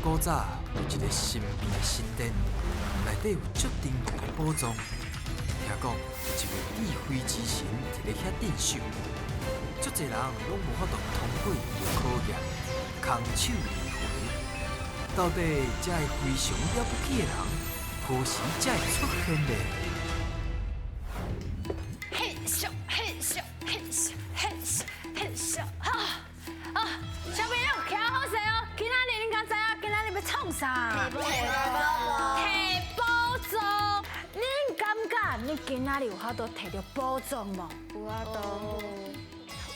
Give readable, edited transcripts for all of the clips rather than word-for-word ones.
古早有一个神秘的神殿，内底有足珍贵的宝藏。听讲有一位智慧之神伫咧遐镇守，足济人拢无法度通过伊的考验，空手而回。到底这个非常了不起的人，何时才会出现呢？嘿咻嘿咻嘿咻嘿咻嘿咻啊啊！小朋友徛好势哦，今仔日恁敢知影今仔日欲创啥？提宝藏。恁感觉恁今仔日有法度提著宝藏無？有法度。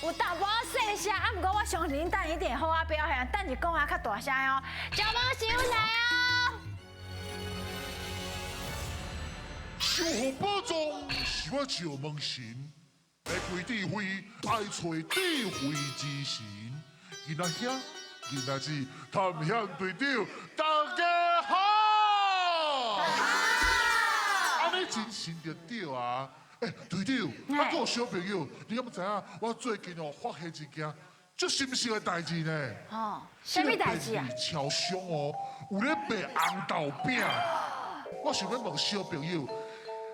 有淡薄仔細聲，啊，毋過我相信恁等一定會好好表現，等一講話較大聲哦。小貓小來哦。守護寶藏是我石門神，欲開智慧愛揣智慧之神。囡仔兄、囡仔姊、探險隊長，大家好！好！按呢精神就對啊！欸，隊長，啊，閣有小朋友，你敢知影？我最近哦發現一件足心酸的代誌呢。哦，啥物代誌啊？超商哦，有咧賣紅豆餅。我想欲問小朋友，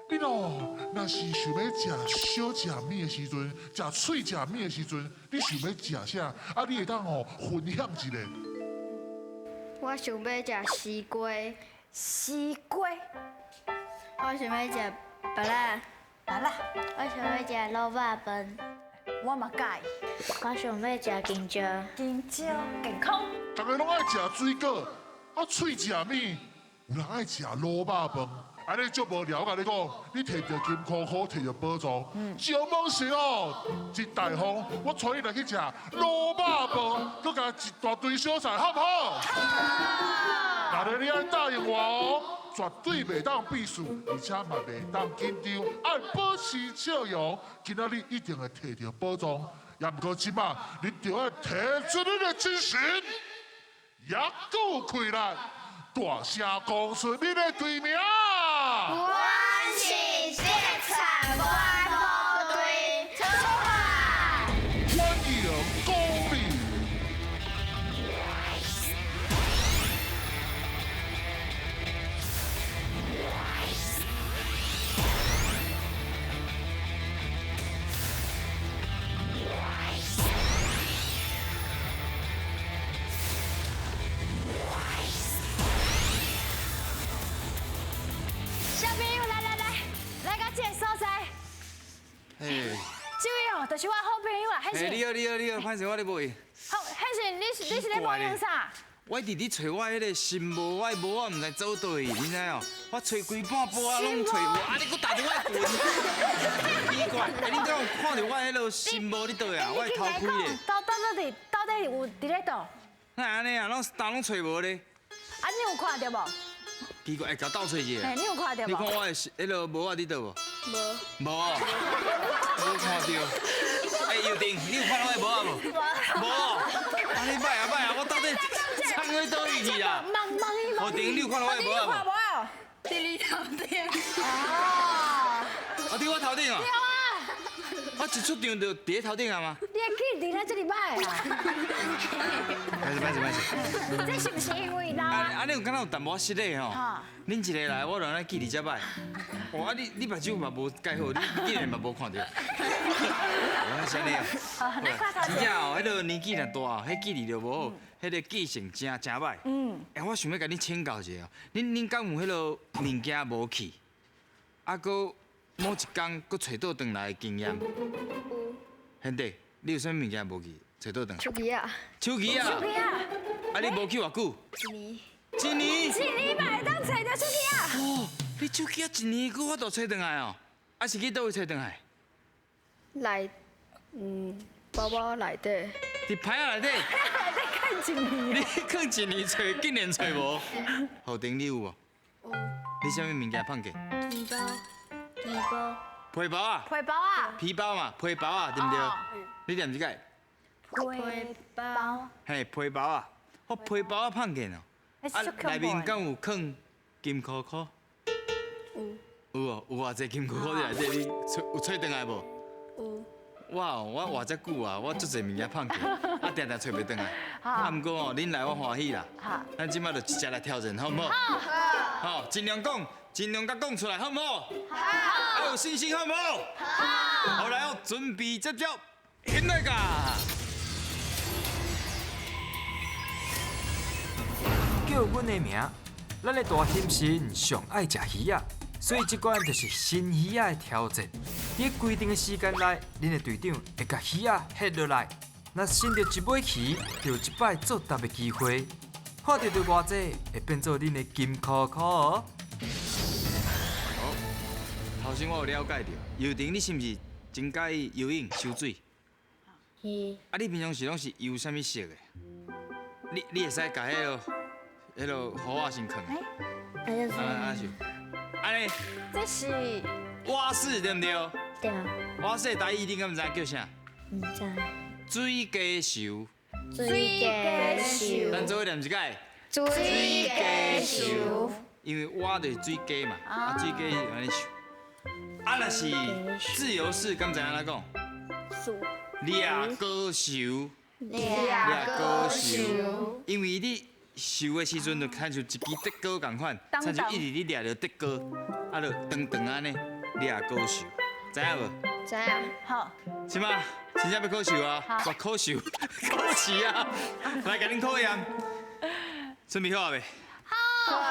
你哦，若是想欲食小食物的時陣，食喙食物的時陣，你想欲食啥？啊，你會當哦分享一下。我想欲食絲瓜。絲瓜。我想欲食芭樂。芭樂。我想欲食滷肉飯。我嘛佮意。我想欲食香蕉。香蕉健康。逐家攏愛食水果，啊，喙食物，有人愛食滷肉飯。按呢足無聊，我共你講，你提著金箍箍，提著寶藏，石門神哦，真大方，我帶你來去食滷肉飯，閣加一大堆小菜，好毋好？好。若你愛答應我哦，絕對袂當避暑，而且嘛袂當緊張，愛保持笑容。今仔日一定會提著寶藏，也毋過這馬，你著愛提出你的精神，猶閣有氣力，大聲講出你的隊名。阮是特產關部隊出發。歡迎光臨。小朋友，來來來，來到這個所在。嘿，這位哦，就是我好朋友啊，彼是。嘿，你好，你好，你好，歹勢我咧無閒。好，彼是你是你是咧無閒啥？我一直咧揣我彼个新帽，我的帽仔毋知走佗去，你知哦？我揣规半埔仔攏揣無，啊你閣踏著我的裙，奇怪！欸，你敢有看著我彼个新帽佇佗啊？我的頭盔咧。到底有佇咧佗？哪會按呢啊？攏沓攏揣無咧。啊，你有看著無？奇怪，會共鬥揣一下。嘿，你有看著無？你看我的彼个帽仔佇佗無？無。無。無看著。欸，尤婷，你有看著我的帽仔無？無。無。按呢歹啊歹啊，我到底藏去佗位去啊？何婷，你有看著我的帽仔無？佇你頭頂。哦。啊，佇我頭頂啊？對啊。我一出場就佇咧頭頂啊嗎？你的記憶力這麼歹啊？歹勢歹勢歹勢。這是毋是因為老啊？啊，你有感覺有淡薄仔失禮吼？恁一個來，我就按呢記憶力這歹。哦，啊你目睭嘛無蓋好，你竟然嘛無看著。我是按呢哦。真正哦，彼个年紀若大，彼記憶力就無好，彼个記性誠誠歹。欸，我想欲共恁請教一下哦，恁敢有彼个物件無去，啊，閣某一工閣揣倒轉來的經驗？有。兄弟，你有啥物物件無去揣倒轉來？手機仔。手機仔。手機仔。啊，你無去偌久？一年。一年。一年嘛會當揣著手機仔？哦，你手機仔一年閣有法度揣轉來哦？啊，是去佗位揣轉來？內，包包內底。佇牌仔內底。內底囥一年。你囥一年揣，竟然揣無？浩婷，你有無？有。你啥物物件放過？皮包。皮包。皮包啊。皮包啊。皮包嘛，皮包啊，對毋對？你念這個。皮包。嘿，皮包啊，我皮包仔放見哦。啊，內面敢有囥金箍箍？有。有哦，有偌濟金箍箍佇內底，你揣有揣轉來無？有。我我活遮久啊，我足濟物件放棄，啊，定定揣袂轉來。啊，毋過哦，恁來我歡喜啦。咱這擺就直接來挑戰，好毋好？好。好，盡量講，盡量共講出來，好毋好？好。有信心，好毋好？好。好來哦，準備接招，起來噶！叫阮的名，咱的大侠神上愛食魚仔，所以這關就是新魚仔的挑戰。佇規定的時間內，恁的隊長會共魚仔翕落來，若伸著一尾魚，就有一擺作答的機會。看著著偌濟，會變做恁的金箍箍哦。好，頭先我有了解著，游婷，你是毋是真佮意游泳、游水？是。啊，你平常時攏是游啥物色的？你會使共彼个糊仔先囥。啊啊是。按呢。這是。蛙式對毋對？對。蛙式台語你敢毋知叫啥？毋知。水雞泅。水雞泅。咱做伙念一擺。水雞泅。因為蛙就是水雞嘛，啊水雞是按呢泅。啊若是自由式，敢知按怎講？掠高泅。掠高泅。因為你泅的時陣，就親像一支竹篙仝款，親像一直咧掠著竹篙，啊就長長按呢掠高泅，知影無？知影。好。是嗎？真正欲考試啊？我考試，考試啊！來，共恁考驗，準備好未？好。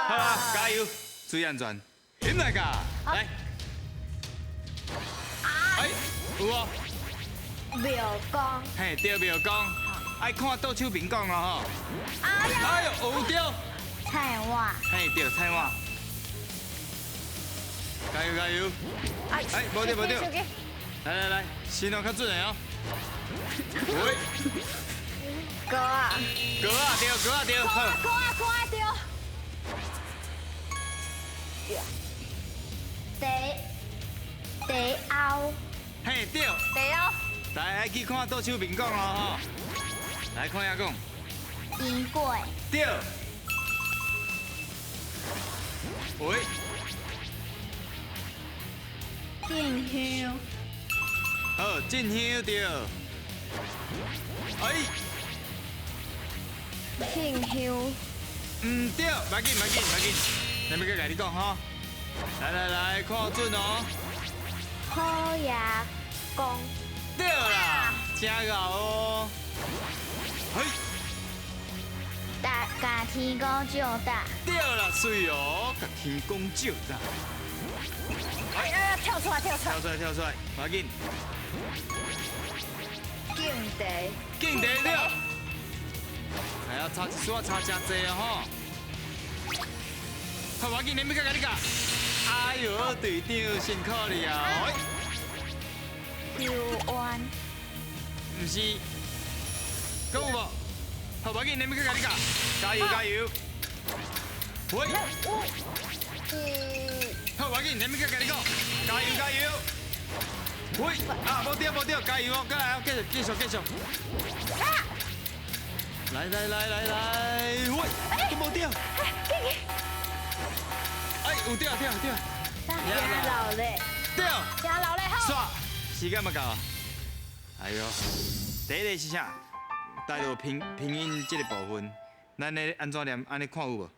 好啦，加油，注意安全。起來噶，來。哎，有無？廟公。嘿，對，廟公。愛看倒手邊講咯吼。哎呦，有對。菜碗。嘿，對，菜碗。加油加油！哎，無對無對。來來來，先用較準的哦。喂。糕仔。糕仔對，糕仔對。糕仔糕仔對。茶茶甌。嘿，對。茶甌。來，愛去看倒手邊講咯吼。來看下講。煙粿。對。喂。進香。好，進香對。哎。進香。毋對，莫緊莫緊莫緊，咱欲閣共你講吼。來來來，看準哦。好爺公。對啦，真𠢕哦。嘿。共天公照胆。對啦，媠哦，共天公照膽。哎，跳出來，跳出來，跳出來，跳出來，莫緊。敬茶。敬茶對。哎呀，差一絲仔，差真濟啊吼！好，莫緊，你欲閣共你教。哎呦，隊長辛苦你啊！游彎。毋是，閣有無？好，無要緊，你欲閣共你教，加油加油！喂。好，無要緊，你欲閣共你講，加油加油！喂，啊，無對無對，加油哦，閣來哦，繼續繼續繼續。來來來來來，喂，閣無對。哎，有對對對。真老咧。對。真老咧，好。煞，時間嘛到啊。哎呦，第一个是啥？帶到拼拼音這个部分，咱咧按怎念？按呢看有無？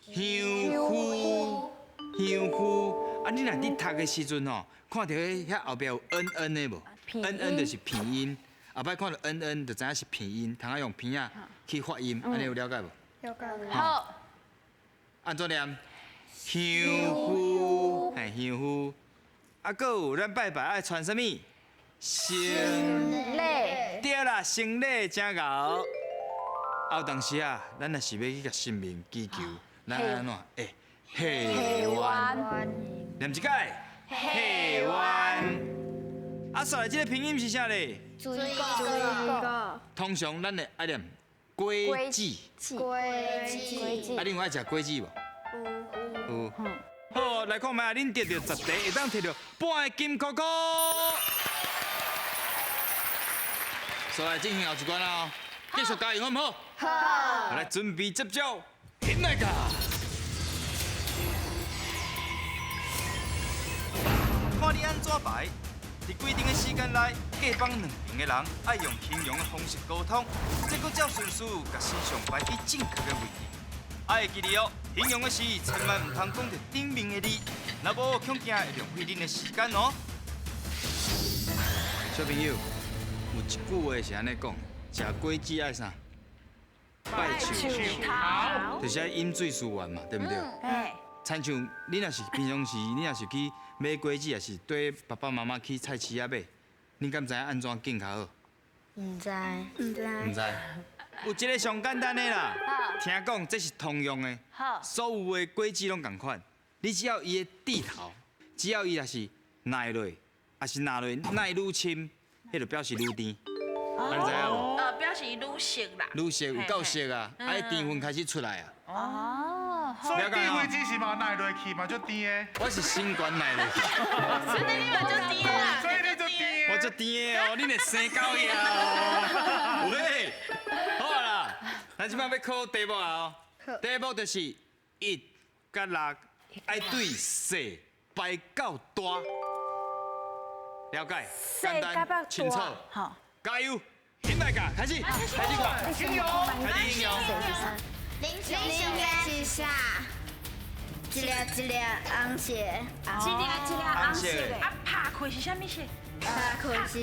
香菇，香菇。啊，你若佇讀的時陣吼，看著彼遐後壁有 n n 的無？n n 就是拼音。後擺看著 n n 就知影是拼音，通仔用拼仔去發音，按呢有了解無？了解。好。按怎念？香菇，嘿，香菇。啊，閣有咱拜拜愛穿啥物？先禮。對啦，先禮真𠢕。啊，有當時啊，咱若是欲去共神明祈求，咱愛按怎？欸，下願。念一擺。下願。啊，煞來這個拼音是啥咧？水果。通常咱會愛念果子。果子。啊，恁有愛食果子無？有。有。好，來看覓啊，恁得著十題，會當摕著半个金箍箍。煞來進行後一關啦，繼續加油，好毋好？好。來準備接招，起來噶！看你按怎排，佇規定的時間內，各幫兩邊的人愛用形容的方式溝通，再閣照順序共神像擺去正確的位置。愛會記得哦，形容的時千萬毋通講著頂面的字，若無恐驚會浪費恁的時間哦。小朋友，有一句話是按呢講，食果子愛啥？拜樹頭，就是愛飲水思源嘛，對毋對？哎，親像你若是平常時，你若是去買果子，抑是綴爸爸媽媽去菜市仔買，你敢知影按怎揀較好？毋知，毋知。毋知。有一个上簡單的啦，聽講這是通用的，所有的果子攏仝款。你只要伊的蒂頭，只要伊若是舐落，抑是舐落舐愈深，彼就表示愈甜。按呢知影無？表示愈熟啦。愈熟有夠熟啊，啊，甜分開始出來啊。哦，所以智慧子是嘛舐落去嘛足甜的。我是先懸舐落去。所以你嘛足甜的啦。所以你足甜的。我足甜的哦，恁會生狗呀哦。喂，好啦，咱這擺欲考題目啊哦。題目就是一佮六愛對細排到大，了解？簡單清楚。好，加油！起來㗎，開始，開始講，形容，開始形容。恁是啥？一粒一粒紅色，一粒一粒紅色的。啊，拍開是啥物色？拍開是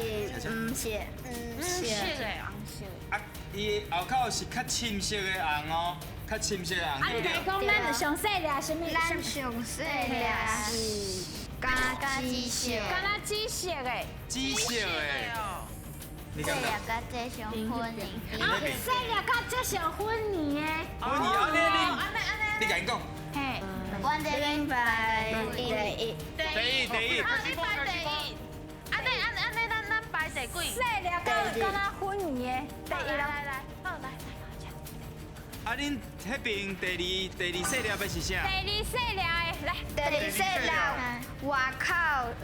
黃色，黃色的，紅色。啊，伊的後口是較深色的紅哦，較深色的紅。啊，你來講咱上細粒啥物？咱上細粒是柑紫色，敢若紫色的。紫色的。細粒佮這上粉的。啊，細粒佮這上粉呢的。粉呢，按呢你，你共𪜶講。嘿。阮這邊排第一。第一，第一。啊，你排第一。按呢按按呢，咱咱排第幾？細粒佮敢若粉呢的，第一咯。來來，好來。啊，恁彼邊第二第二細粒的是啥？第二細粒的，來。第二細粒外口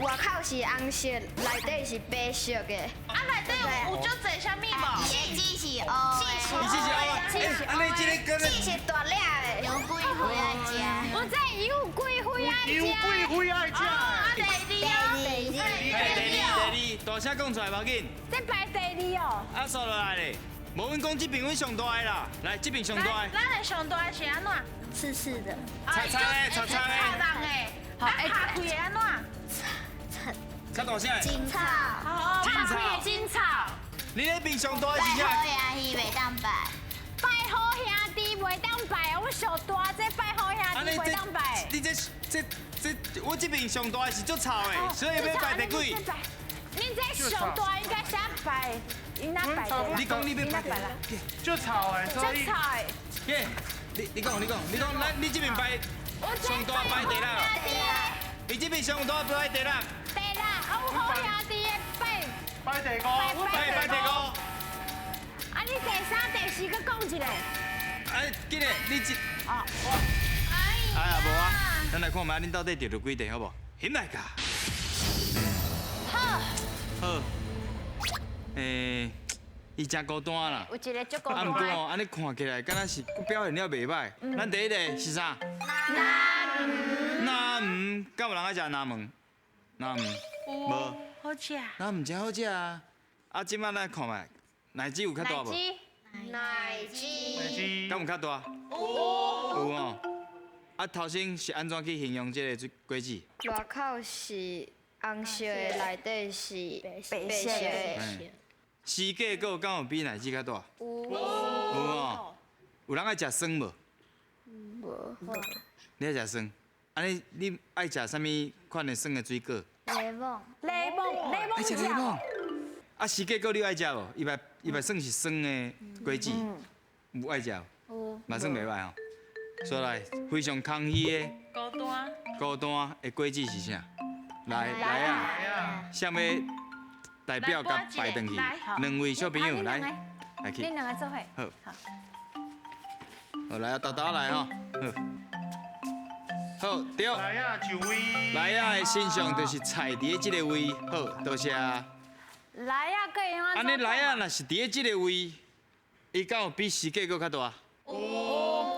外口是紅色，內底是白色的。啊，內底有足濟啥物無？籽是烏的。籽是烏的。哎，按呢這个籽是大粒的。有幾歲愛食？我這有幾歲愛食？有幾歲愛食？啊，第二哦，第二，第二，第二，大聲講出來，無要緊。這排第二哦。啊，煞落來咧。無阮講這邊阮上大的啦，來這邊上大的。咱的上大的是按怎？刺刺的。擦擦的，擦擦的。擦人的。啊，拍開的按怎？較大聲。真臭。拍開的真臭。你那邊上大的是啥？拜好兄弟袂當拜。拜好兄弟袂當拜，我上大這拜好兄弟袂當拜。你這這這，我這邊上大的是足臭的，所以欲排第幾？你這上大應該先排。你哪排的？你講你欲排啦？足臭的，足臭的。耶，你你講你講你講，咱你這邊排上大排第六。你這邊上大排第六。第六，啊，有好兄弟的排。排第五。排排第五。啊，你第三、第四閣講一下。哎，緊嘞，你這。哦。哎呀，無啊，咱來看覓，恁到底著著幾題好無？起來㗎。好。好。欸，伊誠孤單啦，有一个足孤單。啊，毋過哦，按呢看起來，敢若是表現了袂䆀。咱第一个是啥？南毋。南毋，敢有人愛食南毋？南毋，無。好食。南毋誠好食啊！啊，這擺咱看覓，奶子有較大無？奶子。奶子。敢有較大？有。有哦。啊，頭先是按怎去形容這个果子？外口是紅色的，內底是白色的。釋迦果敢有比奶子較大？有。有哦。有人愛食酸無？無。你愛食酸？按呢你愛食啥物款的酸的水果？檸檬。檸檬，檸檬愛食檸檬。啊，釋迦果你愛食無？伊嘛伊嘛算是酸的果子，有愛食無？有。嘛算袂䆀吼。煞來非常空虛的。孤單。孤單的果子是啥？來來啊！啥物代表共排轉去？兩位小朋友來來去。恁兩个做伙。好。好來啊，豆豆來吼。好。好，對。來啊，就位。來啊的身上就是菜佇咧這个位。好，多謝。來啊，閣會用按按呢來啊，若是佇咧這个位，伊敢有比釋迦閣較大？有。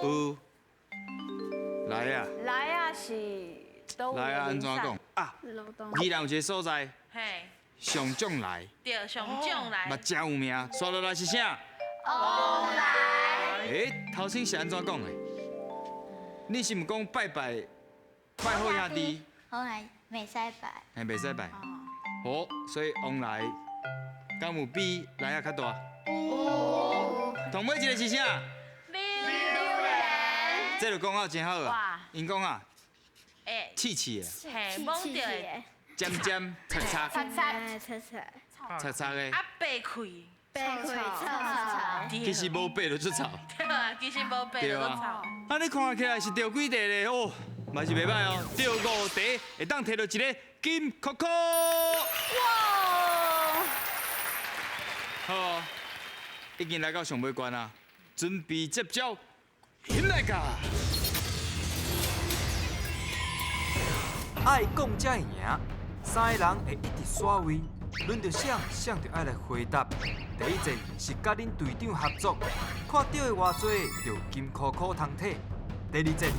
有。來啊。來啊是。來啊，按怎講啊？宜蘭有一个所在。嘿。上将来。对，上将来。嘛真有名，煞落来是啥？王来。欸，头先是按怎讲的？你是毋讲拜拜拜好兄弟？王来袂使拜。嘿，袂使拜。好，所以王来，敢有比来仔较大？有。同尾一个是啥？榴莲。这就讲到真好啊！𪜶讲啊，刺刺的，嘿，摸著的，尖尖、擦擦、擦擦、擦擦、擦擦的。啊，白开。白开臭臭。其实无白就出臭。对啊，其实无白就出臭。啊，你看起来是著几块咧？哦，嘛是袂歹哦，著5块会当摕到一个金扣扣。哇！好哦，已经来到上尾关啊，准备接招，起来噶！爱讲才会赢，3个人会一直刷位，轮到谁，谁就爱来回答。第一战是佮恁队长合作，看著的偌济就金箍箍通摕。第二战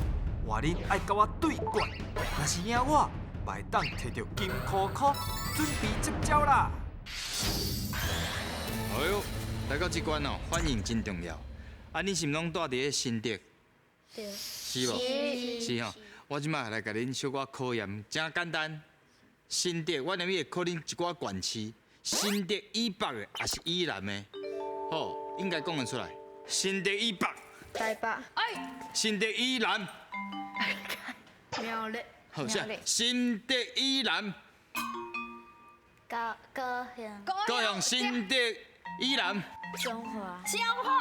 换恁爱佮我对决，若是赢我，嘛会当摕著金箍箍。准备接招啦！哎呦，来到这关哦，反应真重要。啊，你是毋拢住伫咧新竹？对。是无？是吼。我这摆来共恁小可考验，真简单。新竹，我连会考恁一寡县市，新竹以北的，抑是以南的，好，应该讲得出来。新竹以北。台北。哎。新竹以南。苗栗。好，是新竹以南。高雄。高雄新竹以南。彰化。彰化。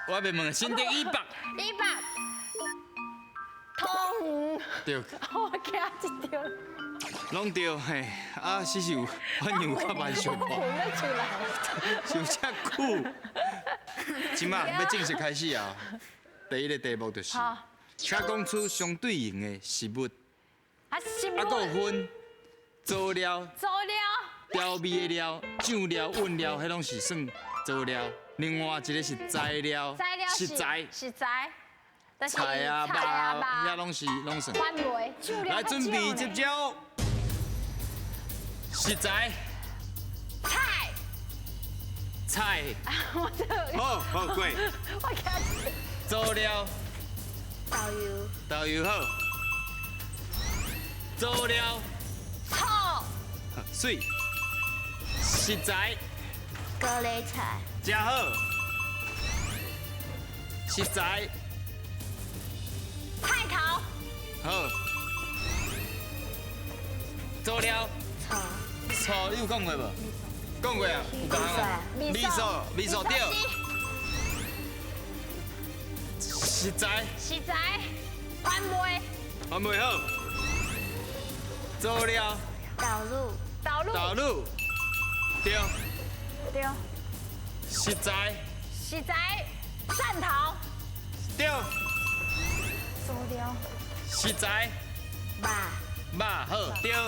我袂问，新竹以北。以北。桃园。对。我惊一跳。拢对，嘿，啊，只是有反应有较慢小可。伤遮久。这摆欲正式开始啊！第一个题目就是，请讲出相对应的食物。啊，食物。啊，阁有分佐料。佐料。调味的料、酱料、韵料，彼拢是算佐料。另外一个是材料。材料。食材。食材。菜啊、肉啊，遐拢是拢算。来准备接招。食材。菜。菜。好好过。佐料。豆油。豆油好。佐料。醋。水。食材。高丽菜。真好。食材。菜头。好。佐料。醋。醋，你有讲过无？讲过啊，有讲啊。味素，味素对。食材。食材。番麦。番麦好。佐料。豆乳。豆乳。豆乳。对。对。食材。食材。蒜头。对。佐料。食材。肉。肉好，对。佐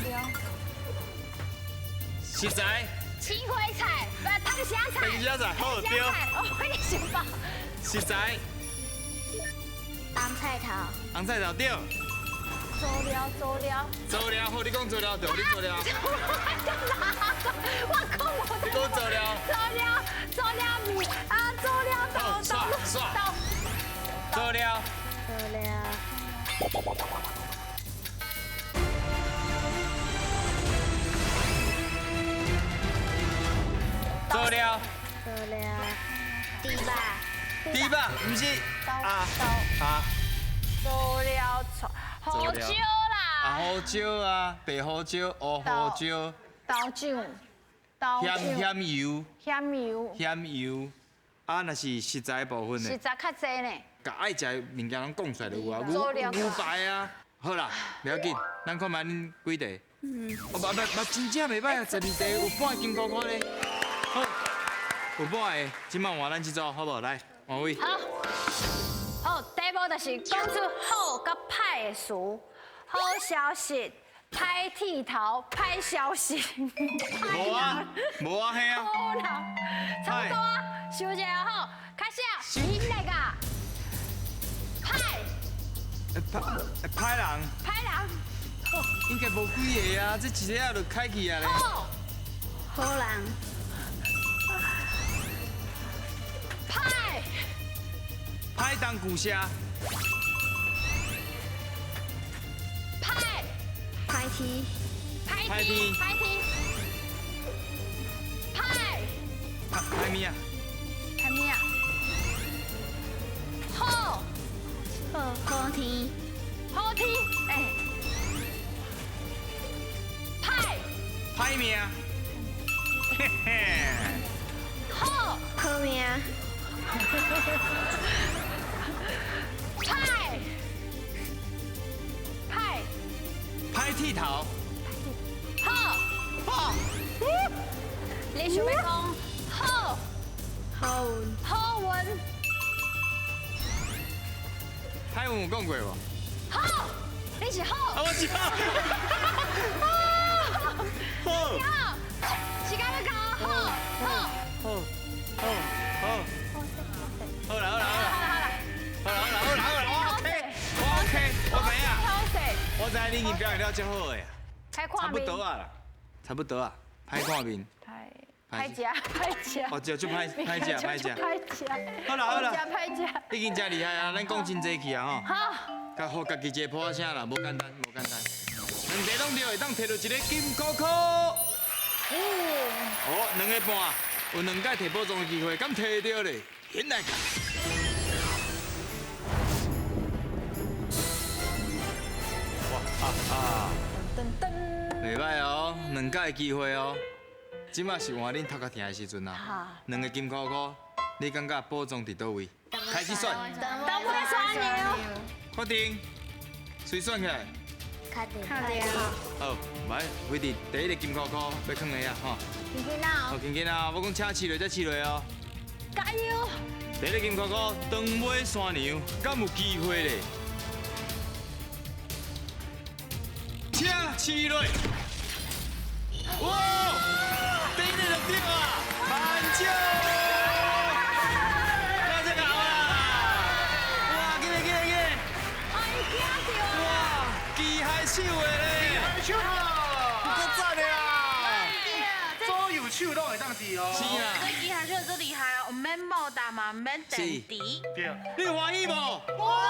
料。食材。青花菜，不，汤虾菜。汤虾菜好，对。我你想吧。食材。红菜头。红菜头对。佐料，佐料。佐料好，你讲佐料对，你佐料。我讲无。你讲佐料。佐料，佐料面啊，佐料豆豆豆。佐料。佐料。佐料。佐料。猪肉。猪肉，不是。啊啊。佐料醋，胡椒啦。啊，胡椒啊，白胡椒、乌胡椒。豆酱。豆酱。咸咸油。咸油。咸油。啊，若是食材部分呢？食材较济呢。共爱食的物件拢讲出来就有啊，牛排啊。好啦，袂要紧，咱看觅恁几题。嗯。哦，不不不，真正袂歹啊，12题有半个金箍箍咧。好，有半个，这摆换咱这组，好无？来，换位。好。好，题目就是讲出好佮歹的词，好消息、歹铁头、歹消息。无啊，无啊，嘿啊。好啦，差不多啊，想一下吼，开始，你来个。歹。歹，歹人。歹人。应该无几个啊，这一个就开去啊咧。好，好人。歹，歹东旧社。歹，歹天，歹天，歹天，歹，歹物啊？歹物啊？好，好好天，好天，哎，歹，歹命，嘿嘿，好，好命，歹，歹，歹剃头，好，好，你想欲讲好，好运，好运，歹运有讲过无？好，你是好，啊，我是好，好，好，时间欲到，好，好，好，好，好，好啦，好啦，好啦，好啦，好啦，好啦，好啦，我 OK，我 OK，我知影，我知影你已经表现了足好的，差不多啊啦，差不多啊，歹看面，歹食，歹食，哦，就就歹歹食，歹食，歹食，好啦好啦，歹食，已经真厉害啊，咱讲真济去啊吼，好，甲予家己一个破声啦，无简单，无简单，两个拢对，会当摕到一个金箍箍。哦，两个半，有两摆摕宝藏的机会，敢摕著咧？现来。哇啊啊！噔噔，袂歹哦，两摆机会哦。这马是换恁头壳疼的时阵啊。两个金箍箍，你感觉宝藏伫佗位？开始选。当尾选了。确定。谁选起来？确定。确定。好，来，伟弟，第一个金箍箍欲囥下啊，吼。紧紧啊！好，紧紧啊！我讲请试落才试落哦。加油！第一个金箍箍，长尾山羊，敢有机会咧？请试落。哇！第一个就对啊，万少！大家好啊！哇，紧来紧来紧来！哎，惊到啊！哇，机械手的咧！机械手啊！够赞的啊！左右手拢会当治哦。是啊。这机械手足厉害哦，毋免莫打嘛，毋免电池。对。你欢喜无？欢